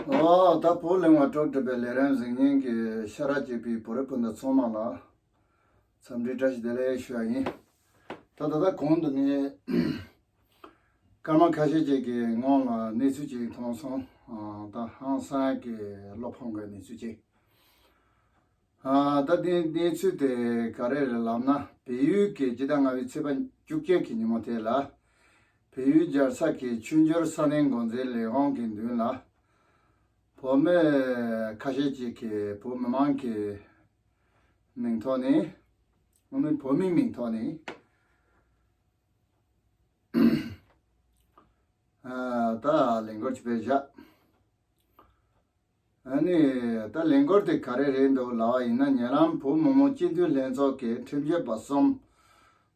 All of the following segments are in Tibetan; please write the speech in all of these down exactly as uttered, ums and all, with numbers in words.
ཨོ། ད་བོད་གླིང་བ་སྤྲོ་སྒྲིག་པའི་ལས་རིམ་གཟིགས་མཁན་གྱི་ཤ་ར་གཅིག་པའི་བོད་རིགས་སྤུན་ཟླ་ཚང་མ་ལ་འཚམས་འདྲི་བཀྲ་ཤིས་བདེ་ལེགས་ཞུ་ཡ་ཡིན། ད་ད་ལྟ་གོང་དུ་ངས་སྐར་མ་ཁ་ཤས་ཅིག་གི་སྔོན་ལ་གནས་ཚུལ་ཅིག་མཐོང་སོང་། ཨ། ད་ཧང་སང་གི་བློ་ཕམ་གྱི་གནས་ཚུལ་ཅིག་ཨ། ད་དེ་གནས་ཚུལ་དེ་ག་རེ་རེད་ལབ་ན། བལ་ཡུལ་གྱི་སྤྱི་ཟླ་ལྔ་པའི་ཚེས་པ་བཅུ་བརྒྱད་ཀྱི་ཉིན་མོ་དེ་ལ། བལ་ཡུལ་རྒྱལ་ས་གི་ཆོས་འབྱོར་ས་གནས་འགོ་འཛིན་ལས་ཁུངས་ཀྱི་མདུན་ལ། བོད་མི་ཁ་ཤས་ཅིག་གིས་བོད་མི་མང་གི་མིང་ཐོག་ནས། བོད་མིའི་མིང་ཐོག་ནས། ཨ། ད་ལས་འགུལ་ཅིག་སྤེལ་བཞག་ཨ་ནི་ད་ལས་འགུལ་དེ་ག་རེ་རེད་འདུག་ལབ་པ་ཡིན་ན། ཉེ་ལམ་བོད་མི་མང་སྤྱི་འཐུས་ལྷན་ཚོགས་ཀྱི་ཁྲིམས་ཞིབ་པ་གསུམ་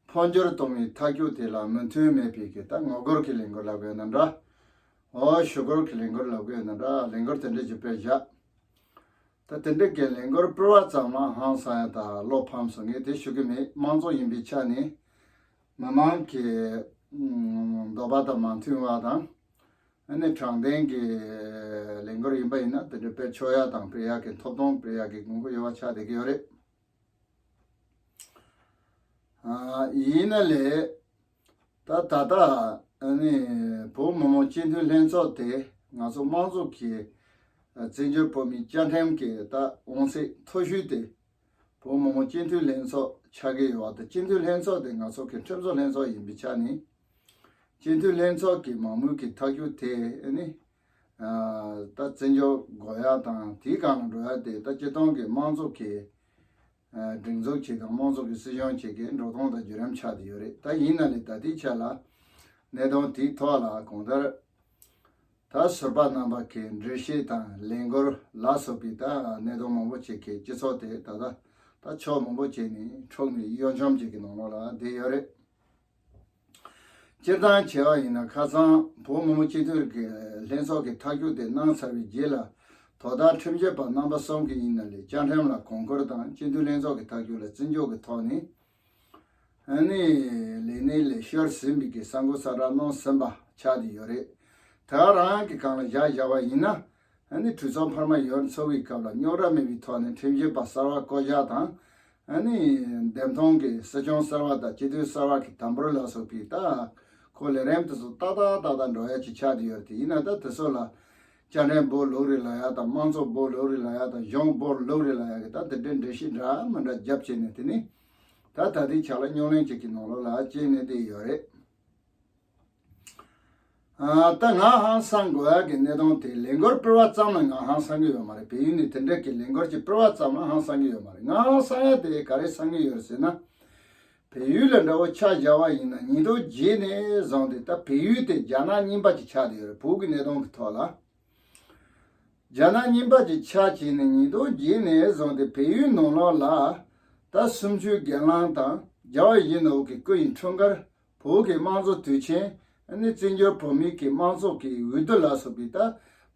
འཕོ་འགྱུར་གཏོང་བའི་ཐག་གཅོད་དེ་ལ་མོས་མཐུན་མེད་པའི་གི། ད་ངོ་རྒོལ་གྱི་ལས་འགུལ་ལབ་དགོས་ན་འདྲ། འོ། ཞུ་སྐུལ་གྱི་ལས་འགུལ་ལབ་དགོས་ན་འདྲ། ལས་འགུལ་དེ་འདྲ་ཅིག་སྤེལ་བཞག་ད་དེ་འདྲ་གི་ལས་འགུལ་སྤེལ་བ་ཙམ་ལ་ཧང་སང་ཡ་དང་བློ་ཕམ་སོང་། ངས་དེ་ཞུ་གི་མེད། མང་ཚོགས་ཡིན་པའི་ཆ་ནས། མི་མང་གི་འདོད་པ་དང་མ་མཐུན་པ་དང་། ཨ་ནི་དྲང་བདེན་གྱི་ལས་འགུལ་ཡིན་པ་ཡིན་ན། དེ་འདྲ་སྤེལ་ཆོག་ཡ་དང་སྤེལ་ཡ་གི་ཐོབ་ཐང་སྤེལ་ཡ་གི་དགོས་མཁོ་ཡོད་པ་ཆགས་བསྡད་ཀྱི་ཡོད་རེད། ཨ། ཡིན་ན་ལས། ད་ད་ལྟ་ཨ་ནི་བོད་མི་མང་སྤྱི་འཐུས་ལྷན་ཚོགས་དེ་ང་ཚོ་མང་ཚོགས་ཀྱི། ཨ། བཙན་བྱོལ་བོད་མིའི་བཅའ་ཁྲིམས་ཀྱི་ད་དབང་ཚད་མཐོ་ཤོས་དེ་བོད་མི་མང་སྤྱི་འཐུས་ལྷན་ཚོགས་ཆགས་ཀྱི་ཡོད་པ་དང་། སྤྱི་འཐུས་ལྷན་ཚོགས་དེ་ང་ཚོ་གི་ཁྲིམས་བཟོ་ལྷན་ཚོགས་ཡིན་པའི་ཆ་ནས། སྤྱི་འཐུས་ལྷན་ཚོགས་ཀྱི་མང་མོས་ཀྱི་ཐག་གཅོད་དེ་ནི། ཨ། ད་བཙན་བྱོལ་དགོས་ཡ་དང་དེའི་སྒང་ལ་འགྲོ་ཡ་དེ། ད་སྤྱི་བཏང་གི་མང་ཚོགས་ཀྱི། ཨ། སྒྲིག་འཛུགས་ཅིག་དང་མང་ཚོགས་ཀྱི་སྲིད་གཞུང་ཅིག་གི་འགྲོ་སྟངས་དང་བརྒྱུད་རིམ་ཆགས་བསྡད་ཡོད་རེད། ད་ཡིན་ན་ལས་ད་ལྟའི་ཆ་ལ་གནད་དོན་དེའི་ཐོག་ལ་གང་ལྟར། ད་ཟུར་པ་རྣམ་པ་གི་འགྲེལ་བཤད་དང་ལས་འགུལ་ལ་སོགས་པའི་ད་གནད་དོན་མང་པོ་ཅིག་གི་སྤྱི་ཚོགས་དེ་ད་ལྟ་ད་ཕྱོགས་མང་པོ་ཅིག་ནས་འཁྲུག་ནས་གཡོ་འཆམ་ཅིག་གི་ནང་ལོགས་ལ་བསྡད་ཡོད་རེད། སྤྱིར་བཏང་བྱས་པ་ཡིན་ན། ཁ་སང་བོད་མི་མང་སྤྱི་འཐུས་ཀྱི་ལྷན་ཚོགས་ཀྱི་ཐག་གཅོད་དེ་གནང་ཚར་བའི་རྗེས་ལ། དོ་བདག་ཁྲིམས་ཞིབ་པ་རྣམ་པ་གསུམ་གྱིས་ཡིན་ན་ལས་བཅའ་ཁྲིམས་ལ་དགོངས་སྐོར་དང་། སྤྱི་འཐུས་ལྷན་ཚོགས་ཀྱི་ཐག་གཅོད་ལ་བརྩི་འཇོག་གི་ཐོག་ནས། ཨ་ནི་ལས་གནས་ལས་ཤོར་ཟིན་པའི་གི་གསར་འགོད་གསལ་བསྒྲགས་གནང་ཟིན་པ་ཆགས་བསྡད་ཡོད་རེད། དེ་ག་རང་གི་སྒང་ལ་བཞག་བཞག་པ་ཡིན་ན། ཨ་ནི་གྲོས་ཚོགས་འཕར་མ་ཡོལ་ཚར་བའི་སྐབས་ལ་རྙོག་དྲ་མེད་པའི་ཐོག་ནས་ཁྲིམས་ཞིབ་པ་གསར་པ་བསྐོ་གཞག་དང་། ཨ་ནི་འདེམས་ཐོན་གྱི་སྲིད་སྐྱོང་གསར་པ་དང་སྤྱི་འཐུས་གསར་པ་གི་དམ་འབུལ་ལ་སོགས་པའི་ད་ཁོ་ལས་རིམ་དེ་ཚོ་ཏག་ཏག་ཏག་ཏག་འགྲོ་ཡ་ཅིག་ཆགས་བསྡད་ཡོད་རེད། དེ་ཡིན་ན་ད་དེ་ཚོ་ལ་བཅའ་ཁྲིམས་སྦོ་ལུག་རེད་ལབ་ཡ་དང་། མང་གཙོ་སྦོ་ལུག་རེད་ལབ་ཡ་དང་། གཞུང་སྦོ་ལུག་རེད་ལབ་ཡ་གི་ད་དེ་འདྲའི་འགྲེལ་བཤད་འདྲ་མི་འདྲ་རྒྱབ་བྱས་ནས། དེ་ནི་ད་ད་ལྟའི་ཆ་ལ་རྙོག་གླེང་ཅིག་གི་ནང་ལོགས་ལ་སྐྱེས་ནས་བསྡད་ཡོད་རེད། ཨ། ད་ང་ཧང་སང་དགོས་ཡག་གི་གནད་དོན་དེ། ལས་འགུལ་སྤེལ་བ་ཙམ་ལ་ང་ཧང་སང་གི་ཡོད་མ་རེད། བལ་ཡུལ་ནས་དེ་འདྲ་གི་ལས་འགུལ་ཅིག་སྤེལ་བ་ཙམ་ལ་ཧང་སང་གི་ཡོད་མ་རེད། ང་ཧང་སང་ཡག་དེ་ག་རེ་སང་གི་ཡོད་རེད་ཟེར་ན། བལ་ཡུལ་ལ་འདྲ་བོ་ཆ་བཞག་པ་ཡིན་ན། ཉིས་སྟོང་བརྒྱད་ནས་བཟུང་སྟེ་ད་བལ་ཡུལ་དེ་རྒྱ་ནག་རྙིང་པ་ཅིག་ཆགས་བསྡད་ཡོད་རེད། བོད་ཀྱི་གནད་དོན་གྱི་ཐོག་ལ། རྒྱ་ནག་རྙིང་པ་ཅིག་ཆགས་བྱས་ནས་ཉིས་སྟོང་བརྒྱད་ནས་བཟུང་སྟེ་བལ་ཡུལ་ནང་ལོགས་ལ། ད་གསུམ་བཅུའི་སྒེར་ལངས་དང་། རྒྱལ་བ་ཡིད་བཞིན་ནོར་བུ་གི་སྐུ་ཡི་འཁྲུངས་སྐར། བོད་ཀྱི་དམངས་གཙོ་དུས་ཆེན། ཨ་ནི་བཙན་བྱོལ་བོད་མིའི་གི་དམངས་གཙོ་གི་འོས་བསྡུ་ལ་སོགས་པའི་ད་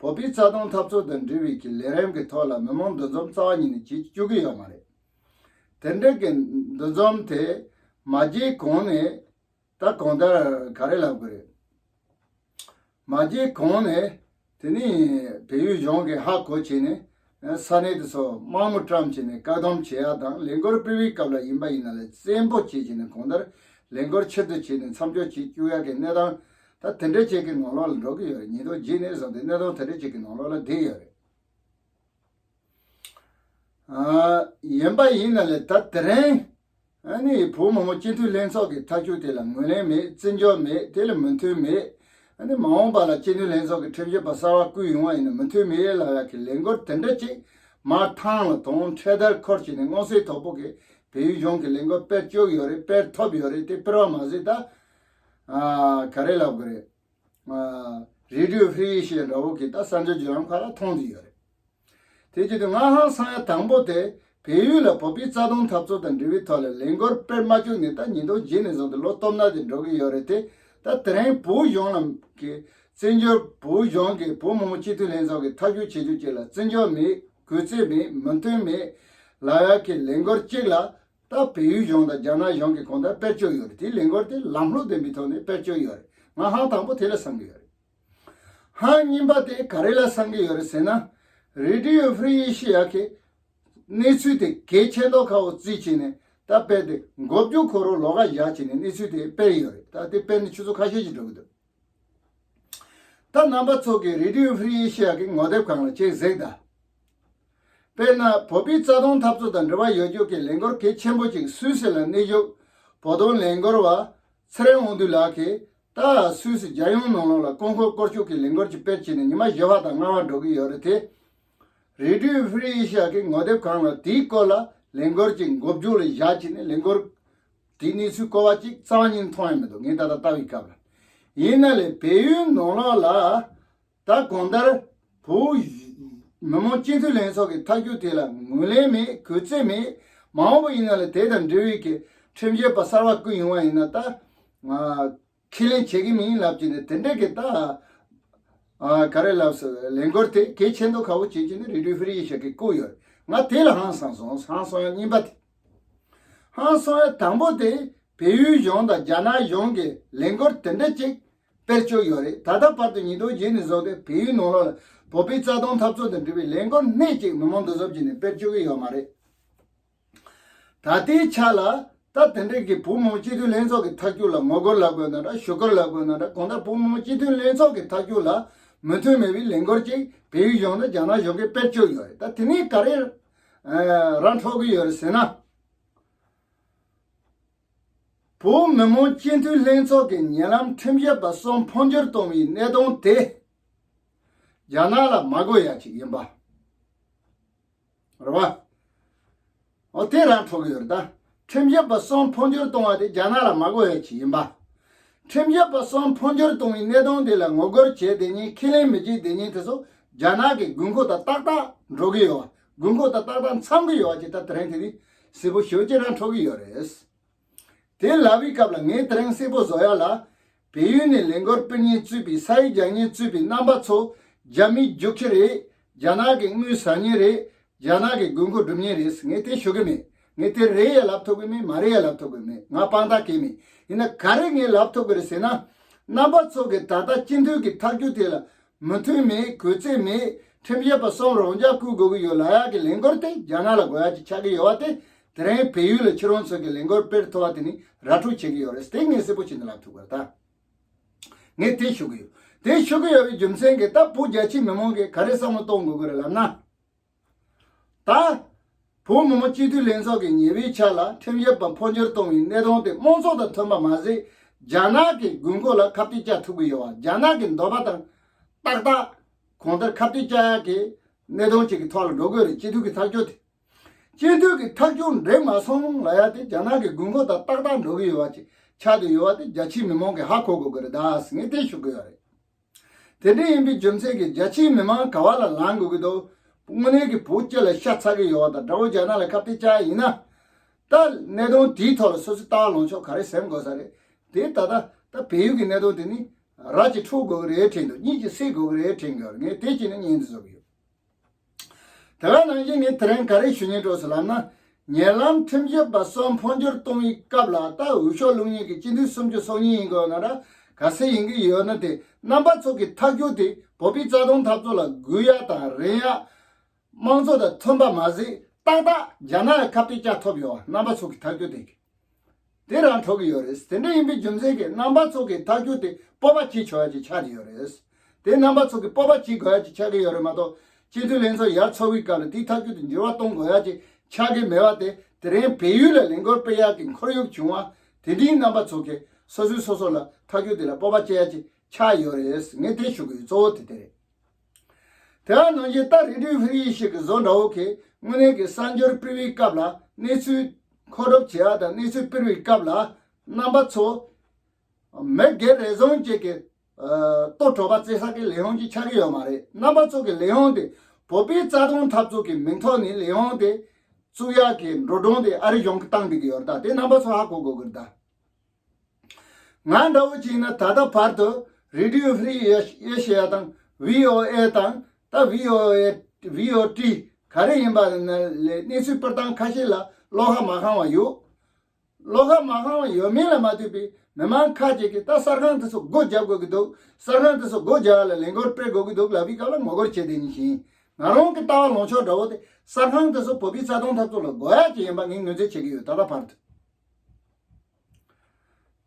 བོད་པའི་རྩ་དོན་འཐབ་རྩོད་དང་འབྲེལ་བའི་གི་ལས་རིམ་གྱི་ཐོག་ལ་མི་མང་འདུ་འཛོམས་རྩ་བ་ཉིད་ནས་བྱེད་བཅུག་གི་ཡོད་མ་རེད། དེ་འདྲ་གི་འདུ་འཛོམས་དེ་མ་བྱས་གོང་ནས། ད་གང་ལྟར་ག་རེ་ལབ་དགོས་རེད། མ་བྱས་གོང་ནས། དེ་ནི་བལ་ཡུལ་གཞུང་གིས་ཧ་གོ་བྱས་ནས། ས་གནས་དེ་ཚོ་དམག་མི་བཀྲམ་བྱས་ནས་བཀག་སྡོམ་བྱེད་ཡ་དང་། ལས་འགུལ་སྤེལ་བའི་སྐབས་ལ་ཡིན་པ་ཡིན་ན་ལས་བཙན་པོ་བྱས་བྱས་ནས། གང་ལྟར་ལས་འགུལ་ཕྱིར་བསྡུ་བྱས་ནས་མཚམས་འཇོག་བྱེད་བཅུག་ཡ་གི་གནས་སྟངས་ད་དེ་འདྲ་ཅིག་གི་ནང་ལོགས་ལ་འགྲོ་གི་ཡོད་རེད། ཉིས་སྟོང་བརྒྱད་ནས་བཟུང་སྟེ་གནས་སྟངས་དེ་འདྲ་ཅིག་གི་ནང་ལོགས་ལ་བསྡད་ཡོད་རེད། ཨ། ཡིན་པ་ཡིན་ན་ལས་ད་དེ་རིང་། ཨ་ནི་བོད་མི་མང་སྤྱི་འཐུས་ལྷན་ཚོགས་ཀྱི་ཐག་གཅོད་དེ་ལ་ངོས་ལེན་མེད། བརྩི་འཇོག་མེད། དེ་ལ་མོས་མཐུན་མེད། ཨ་ནི་མ་འོངས་པ་ལ་སྤྱི་འཐུས་ལྷན་ཚོགས་ཀྱི་ཁྲིམས་ཞིབ་པ་གསར་པ་བསྐོས་ཡོང་བ་ཡིན་ན་མོས་མཐུན་མེད་ལབ་ཡག་གི་ལས་འགུལ་དེ་འདྲ་ཅིག་མར་ཐང་ལ་དོང་ཁྲལ་དར་འཁོར་བྱས་ནས་མངོན་གསལ་དོད་པོ་གིས་བལ་ཡུལ་གཞུང་གི་ལས་འགུལ་སྤེལ་བཅུག་ཡོད་རེད། སྤེལ་ཐུབ་ཡོད་རེད། དེ་སྤེལ་བ་མ་ཟད་ད། ཨ། ག་རེ་ལབ་དགོས་རེད། ཨ། རེ་ཌི་ཡོ་ཧྥི་རི་ཤི་འདྲ་བོ་གི་ད་གསར་འགྱུར་བརྒྱུད་ལམ་ཁག་ལ་མཐོང་བསྡད་ཡོད་རེད། དེ་བྱས་ཏེ་ང་ཧང་སང་ཡ་དང་པོ་དེ། བལ་ཡུལ་ལ་བོད་པའི་རྩ་དོན་འཐབ་རྩོད་དང་འབྲེལ་བའི་ཐོག་ལ་ལས་འགུལ་སྤེལ་མ་བཅུག་ནས་ད་ཉིས་སྟོང་བརྒྱད་ནས་བཟུང་སྟེ་ལོ་སྟོང་ཕྲག་དེ་འགྲོ་གི་ཡོད་རེད་དེ། ད་དེ་རིང་བོད་གཞུང་ལ་གི་བཙན་བྱོལ་བོད་གཞུང་གིས་བོད་མི་མང་སྤྱི་འཐུས་ལྷན་ཚོགས་ཀྱི་ཐག་གཅོད་བྱེད་རྒྱུ་ཅིག་ལ་བརྩི་འཇོག་མེད། གུས་བརྩི་མེད། མོས་མཐུན་མེད་ལབ་ཡག་གི་ལས་འགུལ་གཅིག་ལ། ད་བལ་ཡུལ་གཞུང་དང་རྒྱ་ནག་གཞུང་གིས་གང་ལྟར་སྤེལ་བཅུག་ཡོད་རེད། དེའི་ལས་འགུལ་དེ་ལམ་ལྷོང་ལྡན་པའི་ཐོག་ནས་སྤེལ་བཅུག་ཡོད་རེད། ང་ཧང་དང་པོ་དེ་ལ་སང་གི་ཡོད་རེད། ཐེངས་གཉིས་པ་དེ་ག་རེ་ལ་བསམ་གྱི་ཡོད་རེད་ཟེར་ན། རེ་ཌི་ཡོ་ཧྥི་རི་ཨེ་ཤི་ཡ་གི་གནས་ཚུལ་དེ་གལ་ཆེ་མདོག་ཁ་པོ་བརྩིས་བྱས་ནས། ད་དཔེ་དེ་མགོ་མཇུག་ཁོ་རང་ལོགས་ཀ་བཞག་བྱས་ནས་གནས་ཚུལ་དེ་སྤེལ་ཡོད་རེད། ད་དེ་སྤེལ་ནས་ཆུ་ཚོད་ཁ་ཤས་ཤིག་འགྲོ་གི་འདུག་ད་རྣམ་པ་ཚོ་གིས་རེ་ཌི་ཡོ་ཧྥི་རི་ཨེ་ཤི་ཡ་གི་ངོ་དེབ་སྒང་ལ་ཅིག་གཟིགས་དང་། དཔེར་ན་བོད་པའི་རྩ་དོན་འཐབ་རྩོད་དང་འབྲེལ་བ་ཡོད་རྒྱུ་གི་ལས་འགུལ་གལ་ཆེན་པོ་ཅིག་སུད་སི་ལ་གནས་བཞུགས་བོད་དོན་ལས་འགུལ་བ་ཚེ་རིང་དབང་འདུས་ལགས་ཀྱིས། ད་སུད་སི་རྒྱལ་ཡོངས་ནང་ལོགས་ལ་དཀོན་མཆོག་སྐོར་ཞུགས་ཀྱི་ལས་འགུལ་ཅིག་སྤེལ་བྱས་ནས་ཉི་མ་བཞི་པ་དང་ལྔ་པ་འགྲོ་གི་ཡོད་རེད་དེ། རེ་ཌི་ཡོ་ཧྥི་རི་ཨེ་ཤི་ཡ་གི་ངོ་དེབ་སྒང་ལ་དེའི་སྐོར་ལ་ལས་འགུལ་ཅིག་མགོ་མཇུག་ལ་བཞག་བྱས་ནས་ལས་འགུལ་དེའི་གནས་ཚུལ་སྐོར་བ་ཅིག་རྩ་བ་ཉིད་མཐོང་ཡ་མི་འདུག་ངས་ད་ལྟ་ལྟ་བའི་སྐབས་ལ། ཡིན་ན་ལས་བལ་ཡུལ་ནང་ལོགས་ལ་ད་གང་ལྟར་བོད་མི་མང་སྤྱི་འཐུས་ལྷན་ཚོགས་ཀྱི་ཐག་གཅོད་དེ་ལ་ངོས་ལེན་མེད། གུས་བརྩི་མེད། མ་འོངས་པ་ཡིན་ན་ལས་དེ་དང་འབྲེལ་བའི་གི་ཁྲིམས་ཞིབ་པ་གསར་པ་བསྐོས་ཡོང་བ་ཡིན་ན་ད་ང་ཁས་ལེན་བྱེད་ཀྱི་མིན་ལབ་ཀྱི་ནས་དེ་འདྲ་གི་ད་ཨ་ག་རེ་ལབ་ཟེར། ལས་འགུལ་དེ་གལ་ཆེ་མདོག་ཁ་པོ་བྱེད་ཀྱི་ནས་རེ་ཌི་ཡོ་ཧྥི་རི་ཨེ་ཤི་ཡ་གིས་བསྐོས་ཡོད་རེད། ང་དེ་ལ་ཧང་སངས་སོང་། ཧང་སངས་ཡ་གཉིས་པ་དེ། ཧང་སངས་ཡ་དང་པོ་དེ་བལ་ཡུལ་གཞུང་དང་རྒྱ་ནག་གཞུང་གིས་ལས་འགུལ་དེ་འདྲ་ཅིག་སྤེལ་བཅུག་ཡོད་རེད། ད་ལྟ་བར་དུ་ཉིས་སྟོང་བརྒྱད་ནས་བཟུང་སྟེ་བལ་ཡུལ་ནང་ལོགས་ལ་བོད་པའི་རྩ་དོན་འཐབ་རྩོད་དང་འབྲེལ་བའི་ལས་འགུལ་སྣེ་གཅིག་མི་མང་འདུ་འཛོམས་བྱས་ནས་སྤེལ་བཅུག་གི་ཡོད་མ་རེད། ད་ལྟའི་ཆ་ལ་ད་དེ་འདྲའི་གི་བོད་མི་མང་སྤྱི་འཐུས་ལྷན་ཚོགས་ཀྱི་ཐག་གཅོད་ལ་ངོ་རྒོལ་ལབ་དགོས་ན་འདྲ། ཞུ་སྐུལ་ལབ་དགོས་ན་འདྲ། གང་ལྟར་བོད་མི་མང་སྤྱི་འཐུས་ལྷན་ཚོགས་ཀྱི་ཐག་གཅོད་ལ་མོས་མཐུན་མེད་པའི་ལས་འགུལ་ཅིག་བལ་ཡུལ་གཞུང་དང་རྒྱ་ནག་གཞུང་གིས་སྤེལ་བཅུག་ཡོད་རེད། ད་དེ་ནས་ག་རེ་ཨ་ར་འཕྲོད་ཀྱི་ཡོད་རེད་ཟེར་ན། བོད་མི་མང་སྤྱི་འཐུས་ལྷན་ཚོགས་ཀྱི་ཉེ་ལམ་ཁྲིམས་ཞིབ་པ་གསུམ་འཕོ་འགྱུར་གཏོང་བའི་གནད་དོན་དེ་རྒྱ་ནག་ལ་མ་དགོས་ཡ་ཅིག་ཡིན་པ་རེད་བ། འོ་དེ་ར་འཕྲོད་ཀྱི་ཡོད་རེད། ད་ཁྲིམས་ཞིབ་པ་གསུམ་འཕོ་འགྱུར་གཏོང་བ་དེ་རྒྱ་ནག་ལ་མ་དགོས་ཡ་ཅིག་ཡིན་པ། ཁྲིམས་ཞིབ་པ་གསུམ་འཕོ་འགྱུར་གཏོང་བའི་གནད་དོན་དེ་ལ་ངོ་རྒོལ་བྱས་དེ་ཉིན། ཁས་ལེན་མི་བྱེད་དེ་ཉིན་དེ་ཚོ་རྒྱ་ནག་གི་དགོས་མཁོ་དང་ཏག་ཏག་འགྲོ་གི་ཡོད་པ། དགོས་མཁོ་དང་ཏག་ཏག་འཚམ་གི་ཡོད་པ་ཅིག་ད་དེ་རིང་དེ་ནི་གསལ་པོ་ཞེ་པོ་ཅིག་ར་འཕྲོད་ཀྱི་ཡོད་རེད། དེ་ལབ་པའི་སྐབས་ལ་ངས་དེ་རིང་གསལ་པོ་བཟོ་ཡ་ལ། བལ་ཡུལ་ནས་ལས་འགུལ་སྤེལ་མཁན་གཙོས་པའི་ས་ཡིག་རྒྱག་མཁན་གཙོས་པའི་རྣམ་པ་ཚོ་རྒྱ་མིའི་རྒྱུག་ཁྱི་རེད། རྒྱ་ནག་གི་དངུལ་ཟ་མཁན་རེད། རྒྱ་ནག་གི་དགོས་མཁོ་སྒྲུབ་མཁན་རེད། ངས་དེ་ཞུ་གི་མེད། ངས་དེ་རེད་ཡ་ལབ་ཐུབ་གི་མེད། མ་རེད་ཡ་ལབ་ཐུབ་གི་མེད། ང་དཔང་རྟགས་གང་ཡང་མེད། ཡིན་ན་ག་རེ་ངས་ལབ་ཐུབ་གི་རེད་ཟེར་ན། རྣམ་པ་ཚོ་གིས་ད་ལྟ་སྤྱི་འཐུས་ཀྱི་ཐག་གཅོད་དེ་ལ་མོས་མཐུན་མེད། གུས་བརྩི་མེད། ཁྲིམས་ཞིབ་པ་གསུམ་རང་འཇགས་བསྐོ་དགོས་ཀྱི་ཡོད་ལབ་ཡག་གི་ལས་འགུལ་དེ་རྒྱ་ནག་ལ་དགོས་ཡག་ཅིག་ཆགས་ཀྱི་ཡོད་པ་དེ། དེ་རིང་བལ་ཡུལ་ལ་ཁྱེད་རང་ཚོ་གིས་ལས་འགུལ་སྤེལ་ཐུབ་པ་དེ་ནི་ར་འཕྲོད་བྱེད་ཀྱི་ཡོད་རེད། དེ་ངས་གསལ་པོ་བྱས་ནས་ལབ་ཐུབ་ཀྱི་རེད་ད། ངས་དེ་ཞུ་གི་ཡོད། དེ་ཞུ་གི་ཡོད་པའི་རྒྱུ་མཚན་གྱིས་ད་བོད་རྒྱ་ཆེའི་མི་མང་གིས་ག་རེ་བསམ་བློ་གཏོང་དགོས་ཀྱི་རེད་ལབ་ན། ད་བོད་མི་མང་སྤྱི་འཐུས་ལྷན་ཚོགས་ཀྱི་ཉེ་བའི་ཆར་ལ་ཁྲིམས་ཞིབ་པ་འཕོ་འགྱུར་གཏོང་བའི་གནད་དོན་དེ་དམངས་གཙོ་དང་མཐུན་པ་མ་ཟད། རྒྱ་ནག་གི་དགོས་མཁོ་ལ་ཁ་གཏད་བཅག་ཐུབ་ཀྱི་ཡོད་པ། རྒྱ་ནག་གི་འདོད་པ་དང་ཏག་ཏག་གང་ལྟར་ཁ་གཏད་བཅག་ཡག་གི་གནད་དོན་ཅིག་གི་ཐོག་ལ་འགྲོ་དགོས་རེད། སྤྱི་འཐུས་ཀྱི་ཐག་གཅོད་དེ། སྤྱི་འཐུས་ཀྱི་ཐག་གཅོད་འགྲིག་མ་སོང་ལབ་ཡག་དེ་རྒྱ་ནག་གི་དགོས་མཁོ་དང་ཏག་ཏག་འགྲོ་གི་ཡོད་པ་ཅིག་ཆགས་བསྡད་ཡོད་པ་དེ་རྒྱ་ཆེའི་མི་མང་གིས་ཧ་གོ་དགོས་ཀྱི་རེད་ད་ཟེར་ངས་དེ་ཞུ་གི་ཡོད་རེད། དེ་འདྲ་ཡིན་པའི་རྒྱུ་མཚན་གྱིས་རྒྱ་ཆེའི་མི་མང་ག་བ་ལ་ལངས་དགོས་ཀྱི་འདུག་དངོས་གནས་ཀྱི་བོད་སྤྱི་ལ་ཤ་ཚ་གི་ཡོད་པ་དང་། དགྲ་བོ་རྒྱ་ནག་ལ་ཁ་གཏད་བཅག་ཡ་ཡིན་ན། ད་གནད་དོན་དེའི་ཐོག་ལ་སོ་སོའི་ལྟ་བ་ལངས་ཕྱོགས་ག་རེ་ཟིན་དགོས་ས་རེད། དེ་ད་ལྟ་ད་བལ་ཡུལ་གྱི་གནད་དོན་དེ་ནི་ར་གཅིག་འཕྲོད་དགོས་ཀྱི་རེད་དྲན་འདུག་གཉིས་གཅིག་སེལ་དགོས་ཀྱི་རེད་དྲན་གྱི་ཡོད་རེད། ངས་དེ་བྱས་ནས་བརྙན་འདི་བཟོ་གི་ཡོད། དེ་ག་ནང་བཞིན་ངས་དེ་རིང་ག་རེ་ཞུ་སྙིང་བྲོ་སོང་ལབ་ན། ཉེ་ལམ་ཁྲིམས་ཞིབ་པ་གསུམ་འཕོ་འགྱུར་གཏོང་བའི་སྐབས་ལ་ད་འོས་ཤོག་བླུག་མཁན་གྱི་སྤྱི་འཐུས་སུམ་ཅུ་སོ་གཉིས་ཡིན་དགོས་ན་འདྲ། ག་ཚད་ཡིན་གྱི་ཡོད་ན་དེ་རྣམ་པ་ཚོ་གི་ཐག་གཅོད་དེ་བོད་པའི་རྩ་དོན་འཐབ་རྩོད་ལ་དགོས་ཡ་དང་རན་ཡ། དམངས་གཙོ་དང་མཐུན་པ་མ་ཟད་ཏག་ཏག་རྒྱ་ནག་ལ་ཁ་གཏད་བཅག་ཐུབ་ཡོད་པ། རྣམ་པ་ཚོ་གི་ཐག་གཅོད་དེ་གི་དེ་རང་འཕྲོད་ཀྱི་ཡོད་རེད། དེ་འདྲ་ཡིན་པའི་རྒྱུ་མཚན་གྱིས་རྣམ་པ་ཚོ་གི་ཐག་གཅོད་དེ་སྤོབས་པ་སྐྱེ་ཆོག་ཡ་ཅིག་ཆགས་ཀྱི་ཡོད་རེད། དེ་རྣམ་པ་ཚོ་གི་སྤོབས་པ་སྐྱེ་དགོས་ཡ་ཅིག་ཆགས་ཀྱི་ཡོད་རེད་མ་གཏོགས། སྤྱི་འཐུས་ལྷན་ཚོགས་ཡར་ཚོགས་པའི་སྐབས་ལ་དེའི་ཐག་གཅོད་དེ་འགྱུར་བ་གཏོང་དགོས་ཡ་ཅིག་ཆགས་ཀྱི་མེད་པ་དེ། དེ་རིང་བལ་ཡུལ་ལ་ལས་འགུལ་སྤེལ་ཡག་གི་ཁོར་ཡུག་བྱུང་བ་དེ་འདིའི་རྣམ་པ་ཚོ་གིས་སོ་སོས་སོ་སོ་ལ་ཐག་གཅོད་དེ་ལ་སྤོབས་པ་སྐྱེ་ཡ་ཅིག་ཆགས་ཡོད་རེད། ངས་དེ་ཞུ་གི་ཡོད། གཙོ་བོ་དེ་དེ་རེད། དེ་ནང་བཞིན་ད་རེ་ཌིའོ་ཧྥི་རི་ཨེ་ཤི་ཡ་གི་བཟོ་འདྲ་བོ་གི་དངོས་གནས་ཀྱི་གསར་འགྱུར་སྤེལ་བའི་སྐབས་ལ་གནས་ཚུལ་མཁོ་སྒྲུབ་བྱེད་ཡ་དང་གནས་ཚུལ་སྤེལ་བའི་སྐབས་ལ་རྣམ་པ་ཚོ་མི་སྒེར་རེ་ཟུང་གཅིག་གི་ལྟོ་གྲོགས་པ་བརྩི་ས་གི་ལས་ཁུངས་ཅིག་ཆགས་ཀྱི་ཡོད་མ་རེད། རྣམ་པ་ཚོ་གི་ལས་ཁུངས་དེ་བོད་པའི་རྩ་དོན་འཐབ་རྩོད་ཀྱི་མིང་ཐོག་ནས་ལས་ཁུངས་དེ་བཙུགས་ཡག་གི་འགྲོ་གྲོན་དེ་ཨ་རི་གཞུང་གིས་བཏང་བསྡད་ཀྱི་ཡོད་རེད། ད་དེ་རྣམ་པ་ཚོ་ཧ་གོ་དགོས་ཀྱི་རེད་ད། ང་འདྲ་བོ་ཅིག་ཡིན་ན་ད་ལྟ་བར་དུ་རེ་ཌིའོ་ཧྥི་རི་ཨེ་ཤི་ཡ་དང་བྷི་ཨོ་ཨེ་དང་ད་བྷི་ཨོ་ཨེ་བྷི་ཨོ་ཊི་ག་རེ་ཡིན་པ་ལ་གནས་ཚུལ་སྤེལ་སྟངས་ཁ་ཤས་ལ་བློ་ཁ་མ་ཁེངས་པ་ཡོད། བློ་ཁ་མ་ཁེངས་པ་ཡོད་མིན་ལ་མ་ལྟོས་པའི་ མི་མང་ཁ་ཅིག་གིས་ད་གསར་ཁང་དེ་ཚོ་སྒོ་རྒྱབ་དགོས་ཀྱི་འདུག་གསར་ཁང་དེ་ཚོ་སྒོ་རྒྱབ་ལ་ལས་འགུལ་སྤེལ་དགོས་ཀྱི་འདུག་ལབ་པའི་སྐབས་ལ་ངོ་རྒོལ་བྱེད་བསྡད་མཁན་ཞིག་ཡིན། ང་རང་གི་ལྟ་བ་ལངས་ཕྱོགས་འདྲ་བོ་དེ་གསར་ཁང་དེ་ཚོ་བོད་པའི་རྩ་དོན་འཐབ་རྩོད་ལ་དགོས་ཡ་ཅིག་ཡིན་པ་ངས་ངོས་འཛིན་བྱེད་ཀྱི་ཡོད། ད་ལྟ་བར་དུ།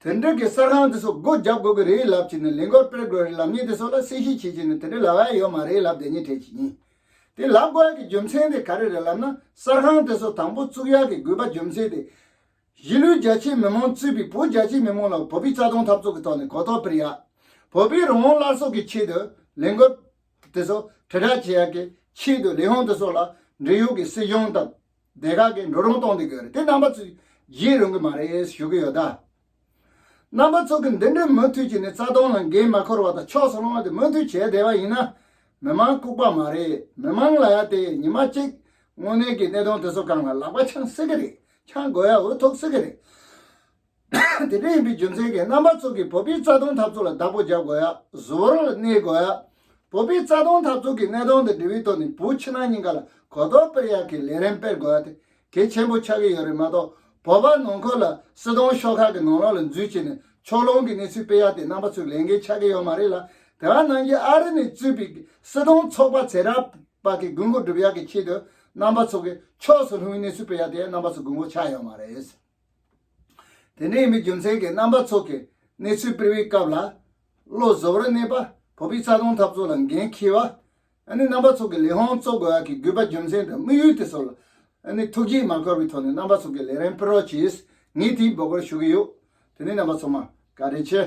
དེ་འདྲ་གི་གསར་ཁང་དེ་ཚོ་སྒོ་རྒྱབ་དགོས་ཀྱི་རེད་ལབ་བྱས་ནས་ལས་འགུལ་སྤེལ་དགོས་རེད་ལབ་མཁན་དེ་ཚོ་ལ་གསལ་བཤད་བྱེད་བྱས་ནས་དེ་འདྲ་ལབ་ཡ་ཡོད་མ་རེད་ལབ་བསྡད་མཁན་གྲས་ཅིག་ཡིན། དེ་ལབ་དགོས་ཡ་གི་རྒྱུ་མཚན་དེ་ག་རེ་རེད་ལབ་ན། གསར་ཁང་དེ་ཚོ་དང་པོ་བཙུགས་ཡ་གི་དགོས་པ་རྒྱུ་མཚན་དེ། གཞིས་ལུས་རྒྱ་ཆེའི་མི་མང་གཙོས་པའི་བོད་རྒྱ་ཆེའི་མི་མང་ལ་བོད་པའི་རྩ་དོན་འཐབ་རྩོད་ཀྱི་ཐོག་ནས་གོ་རྟོགས་སྤེལ་ཡ། བོད་པའི་རང་དབང་སླར་གསོ་གི་ཆེད་དུ་ལས་འགུལ་དེ་ཚོ་དྲིལ་བསྒྲགས་བྱེད་ཡ་གི་ཆེད་དུ་ལས་ཁུངས་དེ་ཚོ་ལ་འབྲེལ་ཡོད་ཀྱི་སྲིད་གཞུང་དང་སྡེ་ཁག་གིས་འགྲོ་གྲོན་གཏོང་བསྡད་ཀྱི་ཡོད་རེད། དེ་རྣམ་པ་ཚོས་བརྗེད་རུང་གི་མ་རེད་ཞུ་གི་ཡོད་ད། རྣམ་པ་ཚོ་གིས་འདི་འདྲའི་མུ་མཐུད་བྱས་ནས་རྩ་དོན་ལ་འགན་མ་འཁུར་བ་དང་ཕྱོགས་སུ་ལྷུང་བ་དེ་མུ་མཐུད་བྱས་བསྡད་པ་ཡིན་ན། མི་མང་ལྐུགས་པ་མ་རེད། མི་མང་ལ་ཡ་དེ་ཉི་མ་གཅིག་དངོས་གནས་ཀྱི་གནད་དོན་དེ་ཚོ་སྒང་ལ་ལག་པ་འཆང་སྲིད་ཀྱི་རེད། འཆང་དགོས་ཡ་འོས་ཐོབ་སྲིད་ཀྱི་རེད། དེ་འདྲ་ཡིན་པའི་རྒྱུ་མཚན་གྱིས་རྣམ་པ་ཚོ་གིས་བོད་པའི་རྩ་དོན་འཐབ་རྩོད་ལ་བདག་པོ་རྒྱག་དགོས་ཡ། གཟུ་བོར་གནས་དགོས་ཡ། བོད་པའི་རྩ་དོན་འཐབ་རྩོད་ཀྱི་གནད་དོན་དང་འབྲེལ་བའི་ཐོག་ནས་བོད་ཕྱི་ནང་གཉིས་ཀ་ལ་གོ་རྟོགས་སྤེལ་ཡག་གི་ལས་རིམ་སྤེལ་དགོས་ཡ་དེ་གལ་ཆེན་པོ་ཆགས་ཀྱི་ཡོད་རེད་མ་གཏོགས། བོད་པ་ནང་ཁུལ་ལ་སྲིད་དོན་ཤོག་ཁག་གི་ནང་ལོགས་ལ་འཛུལ་བྱས་ནས་ཕྱོགས་ལྷུང་གི་གནས་ཚུལ་སྤེལ་ཡ་དེ་རྣམ་པ་ཚོའི་ལས་འགན་ཆགས་ཀྱི་ཡོད་མ་རེད་ལ། དེ་བ་ནང་བཞིན་ཨ་རི་ནས་བཙུགས་པའི་སྲིད་དོན་ཚོགས་པ་ཚེ་རབས་པ་གི་དགོས་མཁོ་སྒྲུབ་ཡག་གི་ཆེད་དུ་རྣམ་པ་ཚོ་གི་ཕྱོགས་སུ་ལྷུང་བའི་གནས་ཚུལ་སྤེལ་ཡ་དེ་རྣམ་པ་ཚོ་དགོས་མཁོ་ཆགས་ཡོད་མ་རེད། དེ་འདྲ་ཡིན་པའི་རྒྱུ་མཚན་གྱིས་རྣམ་པ་ཚོ་གིས་གནས་ཚུལ་སྤེལ་བའི་སྐབས་ལ་བློ་གཟུ་བོར་གནས་པ། བོད་པའི་རྩ་དོན་འཐབ་རྩོད་ལ་འགན་འཁྱེར་བ། ཨ་ནི་རྣམ་པ་ཚོ་གི་ལས་དབང་གཙོ་དགོས་ཡག་གི་དགོས་པ་རྒྱུ་མཚན་དང་དམིགས་ཡུལ་དེ་ཚོ་ལ་ཨ་ནི་ཐུགས་དགྱེས་མ་འཁོར་བའི་ཐོག་ནས་རྣམ་པ་ཚོ་གི་ལས་རིམ་སྤེལ་རོགས་གྱིས། ངས་དེའི་འབོད་སྐུལ་ཞུ་གི་ཡོད། དེ་ནས་རྣམ་པ་ཚང་མ་བཀའ་དྲིན་ཆེ།